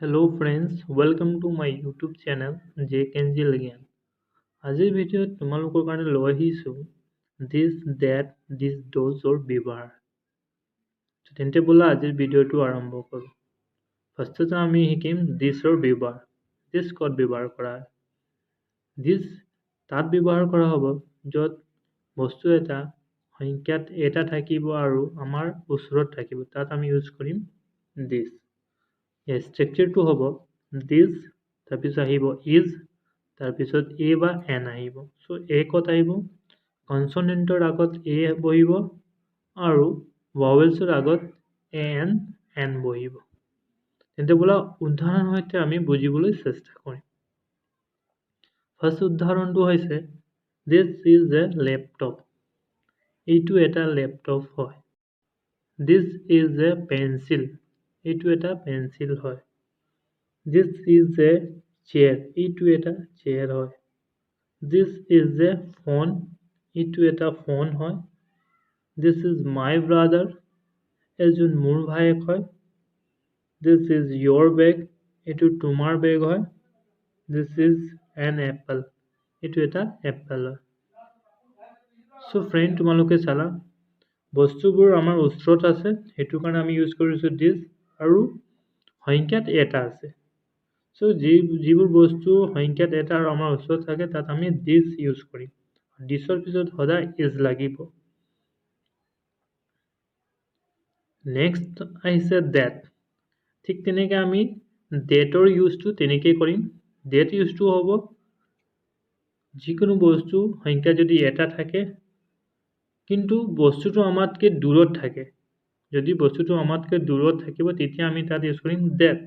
Hello friends, welcome to my YouTube channel J কেঞ্জিল জ্ঞান। আজিৰ ভিডিঅ'ত তোমালোকৰ কাৰণে লৈ আহিছোঁ দিছ, ডেট, দিছ, ড'জৰ ব্যৱহাৰ। তেন্তে ব'লা, আজিৰ ভিডিঅ'টো আৰম্ভ কৰোঁ। ফাৰ্ষ্টতে আমি শিকিম দিছৰ ব্যৱহাৰ। দিছ ক'ত ব্যৱহাৰ কৰা হয়? দিছ তাত ব্যৱহাৰ কৰা হ'ব য'ত বস্তু এটা সংখ্যাত এটা থাকিব আৰু আমাৰ ওচৰত থাকিব। তাত আমি ইউজ কৰিম দিছ। ইয়াৰ ষ্ট্ৰাকচাৰটো হ'ব দিছ, তাৰপিছত আহিব is, তাৰপিছত এ বা এন আহিব। চ' এ ক'ত আহিব? কনচনেণ্টৰ আগত এ বহিব আৰু ভাৱেলছৰ আগত এ, এন, এন বহিব। তেন্তে বোলা, উদাহৰণ সৈতে আমি বুজিবলৈ চেষ্টা কৰিম। ফাৰ্ষ্ট উদাহৰণটো হৈছে, "This is a laptop." এইটো এটা লেপটপ হয়। "This is a pencil." এইটো এটা পেঞ্চিল হয়। "This is a chair." এইটো এটা চেয়াৰ হয়। "This is a phone." এইটো এটা ফোন হয়। "This is my brother." এজন মোৰ ভায়েক হয়। "This is your bag." এইটো তোমাৰ বেগ হয়। "This is an apple." এইটো এটা এপল হয়। চ' ফ্ৰেণ্ড, তোমালোকে চালা, বস্তুবোৰ আমাৰ ওচৰত আছে, সেইটো কাৰণে আমি ইউজ কৰিছোঁ দিছ আৰু সংখ্যাত এটা আছে। চ' যিবোৰ বস্তু সংখ্যাত এটা আৰু আমাৰ ওচৰত থাকে, তাত আমি দিছ ইউজ কৰিম। দিছৰ পিছত সদায় is লাগিব। নেক্সট আহিছে ডেট। ঠিক তেনেকৈ আমি ডেটৰ ইউজটো তেনেকেই কৰিম। ডেট ইউজটো হ'ব যিকোনো বস্তু সংখ্যা যদি এটা থাকে, কিন্তু বস্তুটো আমাতকৈ দূৰত থাকে। যদি বস্তুটো আমাতকৈ দূৰত থাকিব, তেতিয়া আমি তাত ইউজ কৰিম ডেট।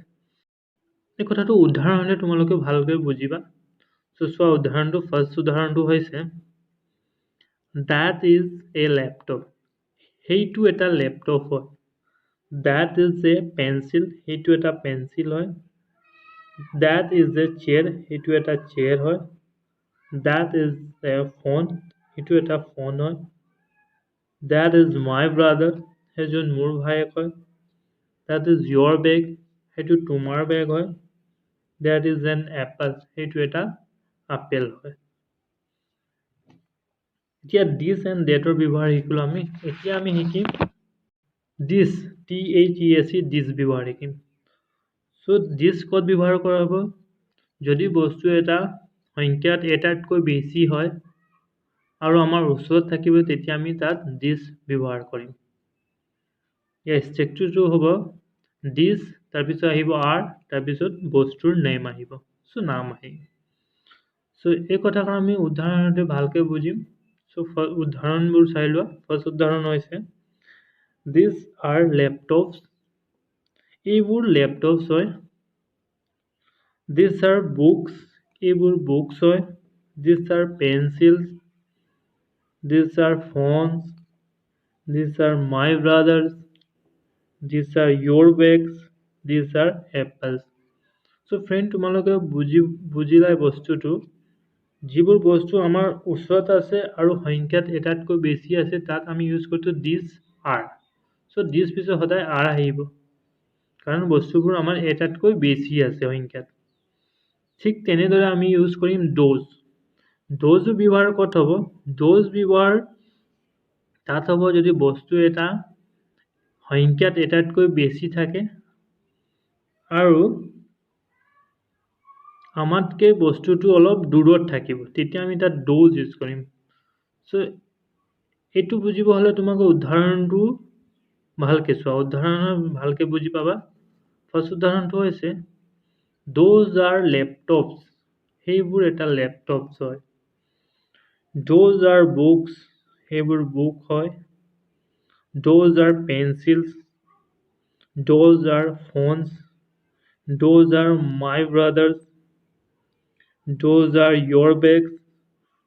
এই কথাটো উদাহৰণে তোমালোকে ভালকৈ বুজিবা। চ' চোৱা উদাহৰণটো। ফাৰ্ষ্ট উদাহৰণটো হৈছে, "That is a laptop." সেইটো এটা লেপটপ হয়। "That is a pencil." সেইটো এটা পেঞ্চিল হয়। "That is a chair." সেইটো এটা চেয়াৰ হয়। "That is a phone." সেইটো এটা ফোন হয়। "That is my brother." সেইজন মোৰ ভায়েক হয়। "That is your bag." সেইটো তোমাৰ বেগ হয়। "That is an apple." সেইটো এটা আপেল হয়। এতিয়া দিছ এণ্ড ডেটৰ ব্যৱহাৰ শিকিলোঁ আমি। এতিয়া আমি শিকিম these, THESE, these ব্যৱহাৰ শিকিম। চ' দিছ ক'ত ব্যৱহাৰ কৰা হ'ব? যদি বস্তু এটা সংখ্যাত এটাতকৈ বেছি হয় আৰু আমাৰ ওচৰত থাকিব, তেতিয়া আমি তাত দিছ ব্যৱহাৰ কৰিম। ইয়াৰ ষ্ট্ৰাকচাৰটো হ'ব দিছ, তাৰপিছত আহিব আৰ, তাৰপিছত বস্তুৰ নেম আহিব, চ' নাম আহিব। চ' এই কথাখন আমি উদাহৰণতে ভালকৈ বুজিম। চ' উদাহৰণবোৰ চাই লোৱা। ফাৰ্ষ্ট উদাহৰণ হৈছে, "These are laptops." এইবোৰ লেপটপছ হয়। "These are books." এইবোৰ বুকছ হয়। "These are pencils." "These are phones." "These are my brothers." "These are your bags." "These are apples." So friend, তোমালোকে বুজিলাই বস্তুটো। যিবোৰ বস্তু আমাৰ ওচৰত আছে আৰু সংখ্যাত এটাতকৈ বেছি আছে, তাত আমি ইউজ কৰিছোঁ দিছ আৰ। চ' দিছ পিছত সদায় আৰ আহিব, কাৰণ বস্তুবোৰ আমাৰ এটাতকৈ বেছি আছে সংখ্যাত। ঠিক তেনেদৰে আমি ইউজ কৰিম those. ড'জো ব্যৱহাৰ ক'ত হ'ব? ড'জ ব্যৱহাৰ তাত হ'ব যদি বস্তু এটা সংখ্যাত এটাতকৈ বেছি থাকে আৰু আমাতকৈ বস্তুটো অলপ দূৰত থাকিব, তেতিয়া আমি তাত those use কৰিম। চ' এইটো বুজিব হ'লে তোমাক উদাহৰণটো ভালকৈ চোৱা। উদাহৰণৰ ভালকৈ বুজি পাবা। ফাৰ্ষ্ট উদাহৰণটো হৈছে, "Those are laptops." সেইবোৰ এটা লেপটপছ হয়। "Those are books." সেইবোৰ বুক হয়। "Those are pencils." "Those are phones." "Those are my brothers." "Those are your bags."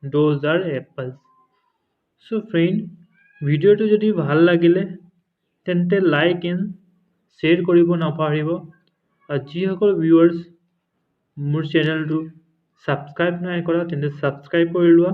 "Those are apples." So friend, ভিডিঅ'টো যদি ভাল লাগিলে, তেন্তে লাইক এণ্ড শ্বেয়াৰ কৰিব নাপাহৰিব আৰু যিসকল ভিউৱাৰ্ছ মোৰ চেনেলটো ছাবস্ক্ৰাইব নাই কৰা, তেন্তে ছাবস্ক্ৰাইব কৰি লোৱা।